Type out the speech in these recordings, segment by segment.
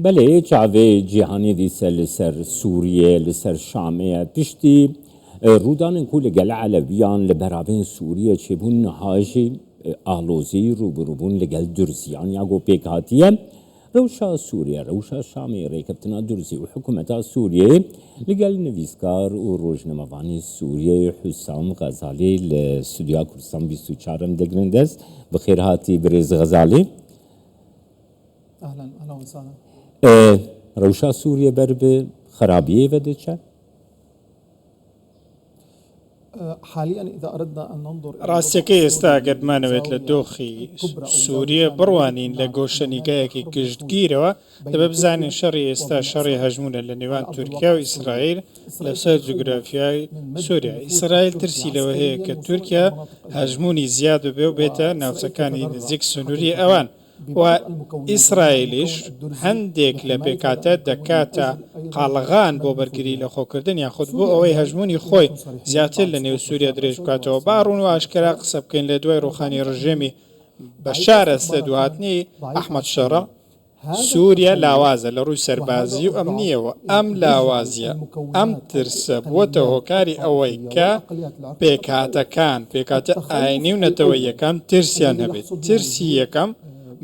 بەلێ چاڤێ جیهانی دیسە li ser Sûriyê li ser Şamê ye. Piştî rûdanên ku li gel Elewiyan li beravên Sûriyê çêbûn niha jî alozî rûbirûbûn li gel Durziyan ya ku pêk hatiye. Rewşa Sûriye, rewşa Şamê, rêkeftina Durzî û hikûmeta Sûriyeyê li gel nivîskar û rojnamevanê Sûriyeyê Husam Xezalî li Stûdyoya Kurdistan 24 em digirin dest. Bi xêr hatî birêz Xezalî. Rewşa Sûriye ber bi xerabiyê ve diçe. ڕاستیەکەی ئێستا گەر بمانەوێت لە دۆخی سوریە بڕوانین لە گۆشەنیگایەکی گشتگیرەوە دەبێت بزانین شەڕی ئێستا شەڕی هەژموونە لە نێوان تورکیا و ئیسرائیل لەسەر جوگرافیای سوریا. ئیسرائیل ترسی لەوە هەیە کە تورکیا هەژموونی زیاد ببێ و بێتە ناوچەکانی نزیک سنووری ئەوان. و ئیسرائیلیش هەندێک لە پێکهاتە دەکاتە قاڵغان بۆ بەرگری لەخۆکردن یاخود بۆ ئەوەی هەژموونی خۆی زیاتر لە نێو سووریا درێژ بکاتەوە. با ڕوون و ئاشکرا قسە بکەین لە دوای ڕووخانی ڕژێمی بەشار ئەسەد و هاتنی ئەحمەد شەڕع، سووریا لاوازە لە ڕووی سەربازی و ئەمنییەوە، ئەم لاوازییە، ئەم ترسە بووەتە هۆکاری ئەوەی کە پێکهاتەکان، پێکهاتە ئایینی و نەتەوەییەکان ترسیان هەبێت. ترسی یەکەم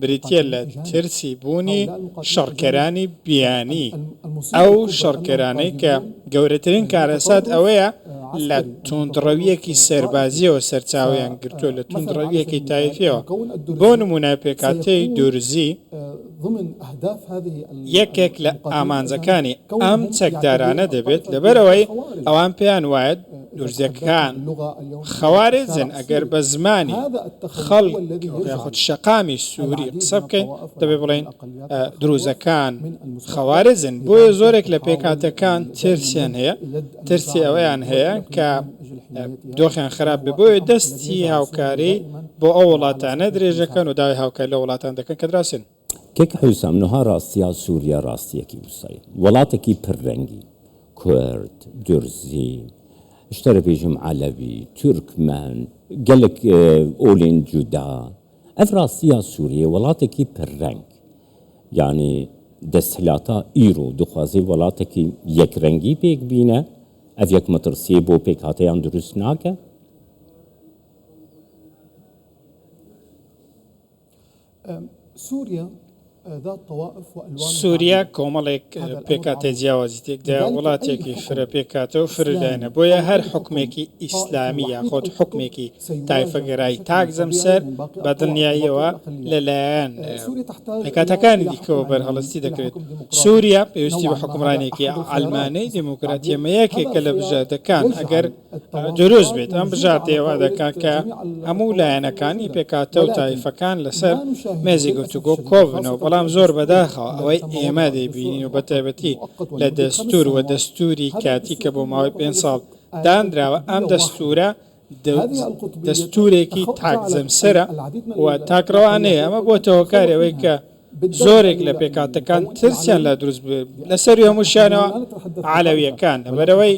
بریتییە لە ترسی بوونی شەڕکەرانی بیانی، ئەو شەڕکەرانەی کە گەورەترین کارەسات ئەوەیە لە توندڕەوییەکی سەربازییەوە سەرچاوەیان گرتووە، لە توندڕەوییەکی تایفییەوە، بۆ نموونە پێکهاتەی دورزی یەکێک لە ئامانجەکانی ئەم چەکدارانە دەبێت، لەبەرئەوەی ئەوان پێیان وایە دورزییەکان خەوارجن، ئەگەر بە زمانی خەڵک یاخود شەقامی سووری قسە بکەین دەبێت بڵێین دروزەکان خەوارجن، بۆیە زۆرێک لە پێکهاتەکان ترسیان هەیە، ترسی ئەوەیان هەیە کە دۆخیان خراپ بێت، بۆیە دەستی هاوکاری بۆ ئەو وڵاتانە درێژەکەن و داوای هاوکاری لەو وڵاتان دەکەن کە دراوسێن. کاک حوسام نها ڕاستیا سوریا ڕاستیەکی وسایە وەڵاتەکی پر ڕەنگی کورد دورزی شتەرە بێژم عەلەوی تورکمەن گەلەک ئۆلێن جودا ئەڤ ڕاستیا سوریە وەڵاتەکی پر ڕەنگ یانی دەستهلاتا ئیرۆ دخوازێ وەڵاتەکی یەک ڕەنگی پێک بینە ئەڤ یەک مەترسیە بۆ پێکهاتەیان دروست ناکە؟ سوریا کۆمەڵێک پێکهاتەی جیاوازی تێکدایە، وڵاتێکی فرە پێکهاتە و فرە لایەنە، بۆیە هەر حوکمێکی ئیسلامی یاخود حوکمێکی تایفەگەرایی تاک جەمسەر بە دڵنیاییەوە لەلایەن پێکهاتەکانی دیکەوە بەرهەڵستی دەکرێت. سوریا پێویستی بە حوکمڕانییەکی عەلمانی دیموکراتییە، ئەمە یەکێکە لە بژاردەکان ئەگەر دروست بێت. ئەم بژاردەیە وا دەکات کە هەموو لایەنەکانی پێکهاتە و تایفەکان لەسەر مێزی گفتوگۆ کۆببنەوە، بەڵام زۆر بەداخەوە ئەوەی ئێمە دەیبینین و بەتایبەتی لە دەستوور و دەستووری کاتی کە بۆ ماوەی پێنج ساڵ دانراوە، ئەم دەستوورە دەستوورێکی تاک جەمسەرە و تاکڕەوانەیە، ئەمە بۆتە هۆکاری ئەوەی کە زۆرێک لە پێکهاتەکان ترسیان لا دروست بوێ لە سەروی هەمووشیانەوە عەلەویەکان لەبەرئەوەی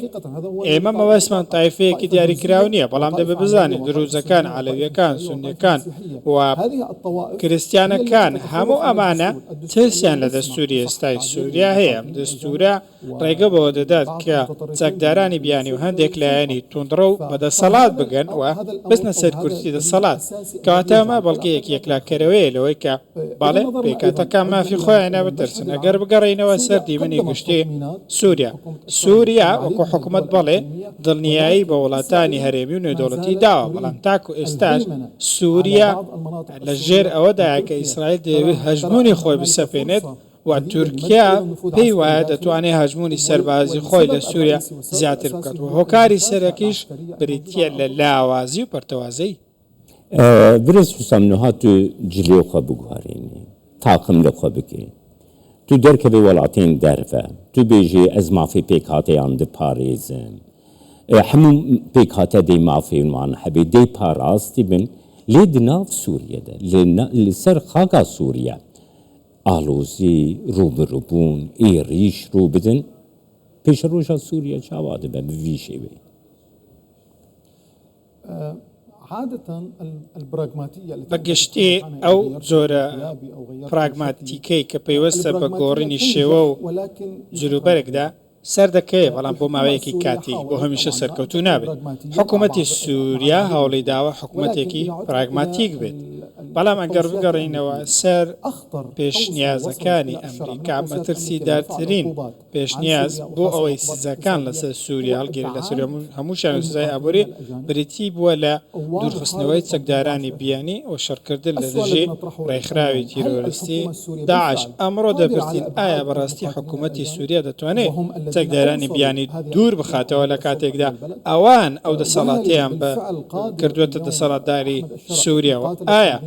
ئێمە مەبەستمان تایفەیەکی دیاریکراو نییە بەڵام دەبێ بزانین دروزەکان عەلەویەکان سونیەکان و کریستیانەکان هەموو ئەمانە ترسیان لە دەستوری ئێستای سوریا هەیە ئەم دەستورە ڕێگە بەوە دەدات کە چەکدارانی بیانی و هەندێک لایەنی توندڕەو بە دەسەڵات بگەن و بچنە سەر کورسی دەسەڵات. کەواتە ئەمە بەڵگەیەکی یەکلاکەرەوەیە لەوەی کە بەڵێ پێکهاتەکان مافی خۆیانە بترسن. ئەگەر بگەڕێینەوە سەر دیمەنی گشتی سوریا، سوریا وەکو حکومەت بەڵێ دڵنیایی بە وڵاتانی هەرێمی و نێودەوڵەتی داوە، بەڵام تاکو ئێستاش سوریا لە ژێر ئەوەدایە کە ئیسرائیل دەیەوێت هەژموونی خۆی بسەپێنێت، و تورکیا پێی وایە دەتوانێت هەژموونی سەربازی خۆی لە سووریا زیاتر بکات و هۆکاری سەرەکیش بریتییە لە لاوازی و پەرتەوازەیی. برێز حوسام نوها تو جلێ خو بگوهرێنی تاقم لە خو بکێ تو دەرکەێ وەڵاتێن دەرڤە تو بێژێ ئەز مافێ پێکهاتەیان دپارێزم هەموو پێکهاتە دەی مافێن وان هەبێ دەی پاراستی بن لێ دناڤ سوریە دە لە سەر خاکا سوریە ئاڵۆزی، ڕووبەڕووبوون، ئێڕیش ڕوو بدن، پێشەڕۆژا سووریا چاوا دبە بە ڤی شێوەی؟ بە گشتی ئەو جۆرە پراگماتیکەی کە پەیوەستە بە گۆڕینی شێوە و جلوبەرگدا، سەردەکەوێت، بەڵام بۆ ماوەیەکی کاتی، بۆ هەمیشە سەرکەوتوو نابێت. حکوومەتی سووریا هەوڵی داوە حکوومەتێکی پراگماتیک بێت، بەڵام ئەگەر بگەڕێینەوە سەر پێشنیازەکانی ئەمریکا، مەترسیدارترین پێشنیاز بۆ ئەوەی سزاکان لەسەر سووریا هەڵگیرێت لە سووریا هەمووشیان و سزای ئابووری بریتی بووە لە دوورخستنەوەی چەکدارانی بیانی و شەڕکردن لە دژی ڕێکخراوی تیرۆریستی داعش. ئەمڕۆ دەپرسین ئایا بەڕاستی حکوومەتی سووریا دەتوانێت چەکدارانی بیانی دوور بخاتەوە لە کاتێکدا ئەوان ئەو دەسەڵاتەیان بە کردووەتە دەسەڵاتداری سووریا و ئایا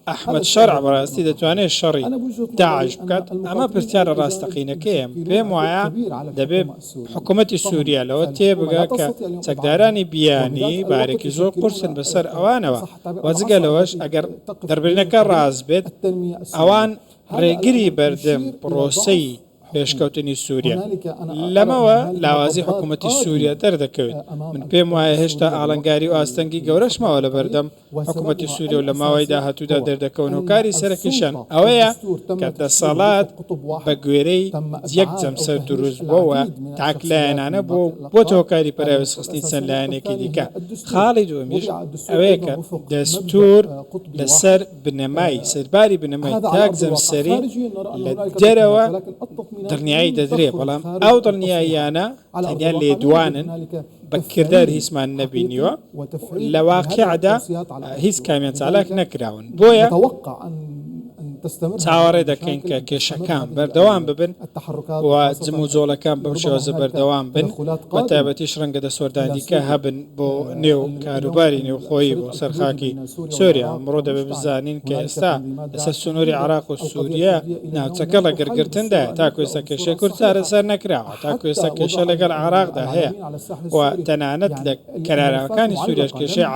ئەحمەد شەرع بەڕاستی دەتوانێت شەڕی داعش بکات؟ ئەمە پرسیارە ڕاستەقینەکەیە. پێم وایە دەبێت حکوومەتی سووریا لەوە تێبگا کە چەکدارانی بیانی بارێکی زۆر قورسن بەسەر ئەوانەوە و جگە لەوەش ئەگەر دەربرینەکە ڕاست بێت ئەوان ڕێگری بەردەم پرۆسەی پێشکەوتنی سووریا. لەمەوە لاوازی حکوومەتی سووریا دەردەکەوێت. من پێم وایە هێشتا ئاڵنگاری و ئاستەنگی گەورەش ماوە لەبەردەم حکوومەتی سووریا و لە ماوەی داهاتوودا دەردەکەون. هۆکاری سەرەکیشیان ئەوەیە کە دەسەڵات بە گوێرەی یەک جەمسەر دروست بووە و تاکلایەنانە بووە و بۆتە هۆکاری پەراوێزخستنی چەند لایەنێکی دیکە. خاڵی دووەمیش ئەوەیە کە دەستوور لەسەر بنەمای سەرباری بنەمای تاک جەمسەری لە دەرەوە دڵنیایی دەدرێ، بەڵام ئەو دڵنیاییانە تەنیا لێدوانن، بە کردار هیچمان نەبینیوە، لە واقیعدا هیچ کامیان چالاک نەکراون، بۆیە چاوەڕێ دەکەین کە کێشەکان بەردەوام ببن و جموجۆڵەکان بەم شێوازە بەردەوام بن، بە تایبەتیش ڕەنگە دەستوەردانی دیکە هەبن بۆ نێو کاروباری نێوخۆیی بۆ سەر خاکی سووریا. ئەمڕۆ دەبێت بزانین کە ئێستا لەسەر سنووری عێراق و سووریا ناوچەکە لە گڕگرتندایە، تاکو ئێستا کێشەی کورد چارەسەر نەکراوە، تاکو ئێستا کێشە لەگەڵ عێراقدا هەیە و تەنانەت لە کەناراوەکانی سووریاش کێشەی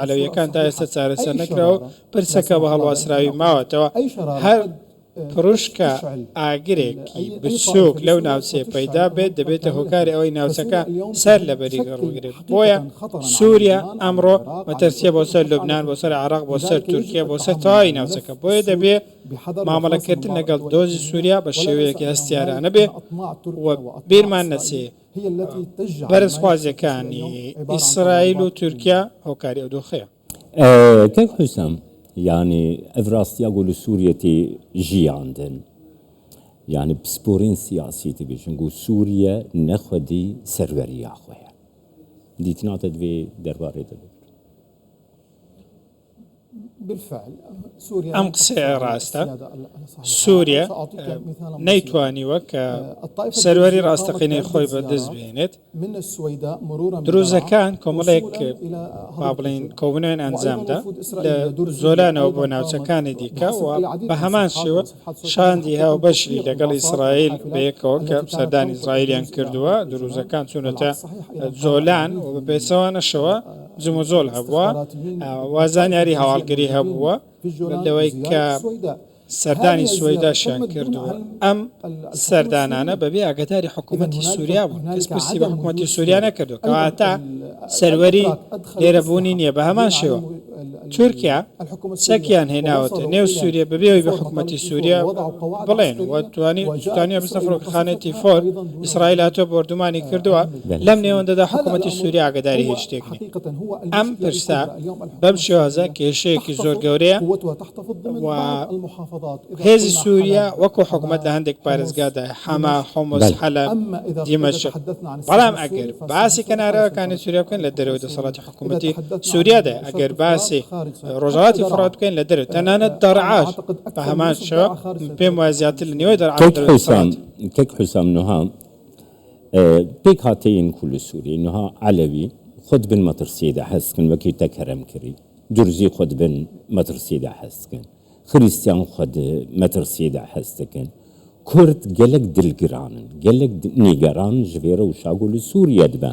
عەلەوییەکان تا ئێستا چارەسەر نەکراوە و پرسەکە بە هەڵواسراوی ماوەتەوە. هەر پروشکە ئاگرێکی بچووک لەو ناوچەیە پەیدا بێت دەبێتە هۆکاری ئەوەی ناوچەکە سەر لە بەری گڕ بگرێت. بۆیە سووریا ئەمڕۆ مەترسییە بۆ سەر لوبنان، بۆ سەر عێراق، بۆ سەر تورکیا، بۆ سەر تەواوی ناوچەکە. بۆیە دەبێ مامەڵەکردن لەگەڵ دۆزی سووریا بە شێوەیەکی هەستیارانە بێ و بیرمان نەچێ بەرزخوازییەکانی ئیسرائیل و تورکیا هۆکاری ئەو دۆخەیە. کاک حوسام یانی ئەڤ راستیا گو li Sûriyê tê jiyandin yanî pisporên siyasî dibêjin ku Sûriye ne xwedî serweriya xwe ye. Dîtina te divê derbarê de bibin. ئەم قسەیە ڕاستە، سووریا نەیتوانیوە کە سەروەری ڕاستەقینەی خۆی بەدەست بهێنێت، دروزەکان کۆمەڵێک با بڵێین کۆبوونەوەیان ئەنجامدا لە زۆلانەوە بۆ ناوچەکانی دیکە و بە هەمان شێوە شاندی هاوبەشی لەگەڵ ئیسرائیل بەیەکەوە کە سەردانی ئیسرائیلیان کردووە، دروزەکان چوونەتە زۆلان و بە پێچەوانەشەوە جموجۆڵ هەبووە و زانیاری هەواڵگری هەبووە لەوەی کە سەردانی سوەیداشیان کردووە، ئەم سەردانانە بەبێ ئاگاداری حکوومەتی سووریا بوون، کەس پرسی بە حکوومەتی سووریا نەکردووە، کەواتە سەروەری لێرە بوونی نییە، بە هەمان شێوە تورکیا چەکیان هێناوەتە نێو سووریا بەبێ ئەوەی بە حکوومەتی سووریا بڵێن و توانی توانیان بچنە فڕۆکەخانەی تیفۆر، ئیسرائیل هاتووە بۆردومانی کردووە، لەم نێوەندەدا حکوومەتی سووریا ئاگاداری هیچ شتێک نییە. ئەم پرسە بەم شێوازە کێشەیەکی زۆر گەورەیە و هێزی سووریا وەکو حکومەت لە هەندێک پارێزگادا حەما، حومس، حەلەب، دیمەشق، بەڵام ئەگەر باسی کەناراوەکانی سووریا بکەین لە دەرەوەی دەسەڵاتی حکومەتی سووریادایە، ئەگەر باسی ڕۆژهەڵاتی فوڕات بکەین لە دەرەوە، تەنانەت دەرعاش بە هەمان شێوە، من پێم وایە زیاتر لە نیوەی دەرعا لە دەرەوەی دەسەڵاتە. کاک حوسام نوها پێکهاتەیên ku li Sûriyê niha Elewî xwe di bin metirsiyê de hes dikin wekî te kerem kirî, Durzî xwe di bin metirsiyê de hes dikin, Xirîstiyan xwe di metirsiyê de hes dikin. Kurd gelek dilgiran in, gelek nîgeran ji vê rewşa ku li Sûriye dibe.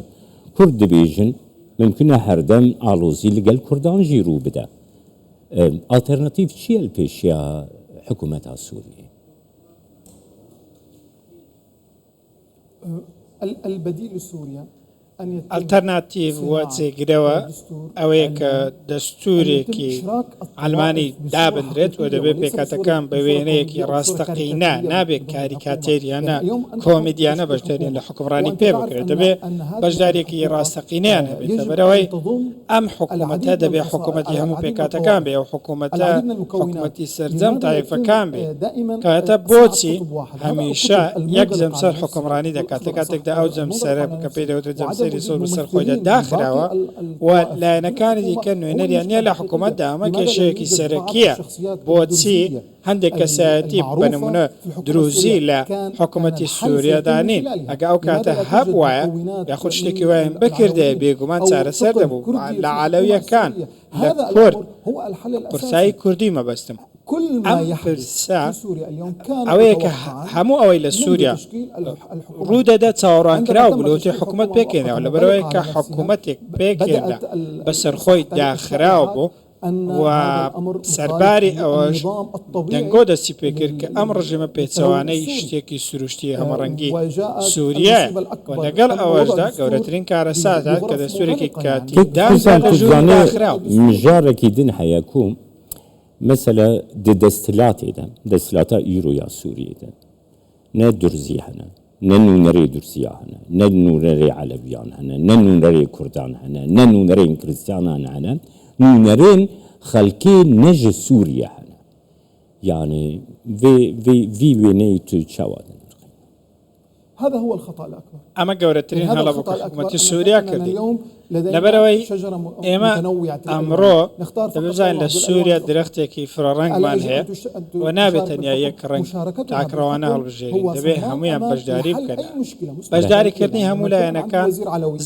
Kurd dibêjin mimkun e herdem alozî li gel Kurdan jî rû bide. Alternatîf çi ye li pêşiya hikûmeta Sûriyê? ئەلتەرناتیڤ و جێگرەوە ئەوەیە کە دەستوورێکی عەلمانی دابنرێت و دەبێت پێکهاتەکان بە وێنەیەکی ڕاستەقینە، نابێت کاریکاتێریانە، کۆمیدیانە بەشداریان لە حوکمڕانی پێ بکرێت، دەبێت بەشدارییەکی ڕاستەقینەیان هەبێت، لەبەرئەوەی ئەم حکوومەتە دەبێت حکوومەتی هەموو پێکهاتەکان بێت، ئەو حکوومەتە حکوومەتی سەرجەم تایفەکان بێت، کەواتە بۆچی هەمیشە یەک جەمسەر حوکمڕانی دەکات لە کاتێکدا ئەو جەمسەرە کە پێی دەوترێت جەمسەری سەوز بەسەر خۆیدا داخراوە و لایەنەکانی دیکە نوێنەریان نییە لە حکوومەتدا، ئەمە کێشەیەکی سەرەکییە، بۆچی هەندێک کەسایەتی بە نموونە دروزی لە حکوومەتی سووریادا نین، ئەگەر ئەو کاتە هەبووایە یاخود شتێکی وایان بکردایە بێگومان چارەسەر دەبوو، لە عەلەوییەکان، لە کورد، قورسایی کوردی مەبەستم. ئەم پرسە ئەوەیە کە هەموو ئەوەی لە سووریا ڕوودەدات چاوەڕوانکراو بوو لەوەتەی حکوومەت پێکهێنراوە، لەبەرئەوەی کە حکوومەتێک پێکهێنرا بەسەر خۆی داخراو بوو و سەرباری ئەوەش دەنگۆ دەستی پێکرد کە ئەم ڕژێمە پێچەوانەی شتێکی سروشتی هەمەڕەنگی سووریایە و لەگەڵ ئەوەشدا گەورەترین کارەسات هات کە دەستوورێکی کاتی دانرا لە ژووری داخراو. مژارێکی دن هەیە کو مەسەلە di desthilatê de، desthilata îro ya Sûriyê de ne Durzî hene, ne nûnerê Durziya hene, ne nûnerê Elewiyan hene, ne nûnerê Kurdan hene, ne nûnerên Krîstyanan hene, nûnerên xelkê ne ji Sûriye hene. Yanî vê vê vî wêneyê tu çawa dinirxînî? ئەمە گەورەترین هەڵە بوو کە حکومەتی سوریا کردی، لەبەرئەوەی ئێمە ئەمڕۆ دەبێت بزانین لە سوریا درەختێکی فرەڕەنگمان هەیە و نابێت تەنیا یەک ڕەنگ تاکڕەوانە هەڵبژێرین، دەبێت هەموویان بەشداری بکەن. بەشداریکردنی هەموو لایەنەکان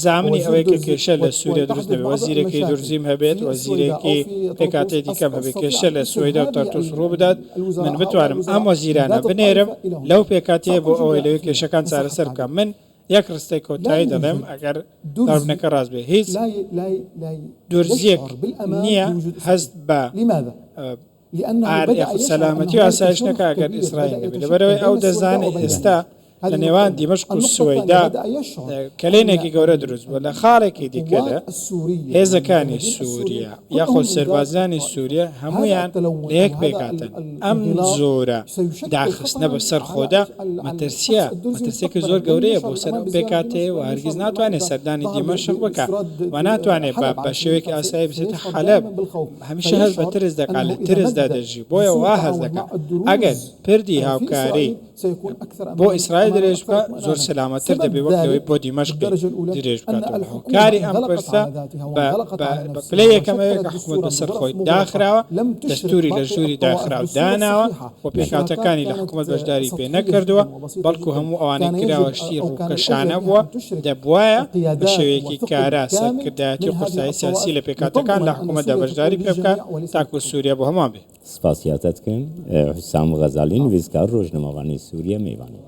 زامنی ئەوەیە کە کێشە لە سوریا دروست نەبێت، وەزیرێکی دورزیم هەبێت، وەزیرێکی پێکهاتەی دیکەم هەبێت، کێشە لە سوەیدا و تەرتوس ڕووبدات، من بتوانم ئەم وەزیرانە بنێرم لەو پێکهاتەیە بۆ ئەوەی لەوێ کێشەکان چارەسەر بکەم. من یەک ڕستەی کۆتایی دەڵێم ئەگەر دەڕبنەکە ڕاست بێ هیچ دورزیەک نییە هەست بە ئار یاخود سەلامەتی و ئاسایش نەکا ئەگەر ئیسرائیل نەبێ لەبەرئەوەی ئەو دەزانێ ئێستا لە نێوان دیمەشق و سوەیدا کەلێنێکی گەورە دروست بووە. لە خاڵێکی دیکەدا هێزەکانی سووریا یاخود سەربازانی سووریا هەموویان لە یەک پێکهاتەن. ئەم جۆرە داخستنە بەسەر خۆدا مەترسییە، مەترسییەکی زۆر گەورەیە بۆ سەر ئەو پێکهاتەیە و هەرگیز ناتوانێت سەردانی دیمەشق بکات و ناتوانێت بە شێوەیەکی ئاسایی بچێتە حەلەب. هەمیشە هەست بە ترس دەکات، لە ترسدا دەژی، بۆیە وا هەست دەکات ئەگەر پردی هاوکاری بۆ ئیسرائیل درێژ بکات زۆر سەلامەتتر دەبێت وەک لەوەی بۆ دیمەشقی درێژ بکاتەوە. هۆکاری ئەم پرسە بە پلەی یەکەم ئەوەیە کە حکومەت بەسەر خۆی داخراوە، دەستووری لە ژووری داخراو داناوە و پێکهاتەکانی لە حکومەت بەشداری پێ نەکردووە، بەڵکو هەموو ئەوانەی کراوە شتی ڕووکەشانە بووە، دەبوایە بە شێوەیەکی کارا سەرکردایەتی و قورسایی سیاسی لە پێکهاتەکان لە حکومەتدا بەشداری پێ بکات تاکو سووریا بۆ هەمووان بێ. سپاسیاتە دکەم حوسام غەزالی نویسکار ڕۆژنامەوانی سوریە میوانی.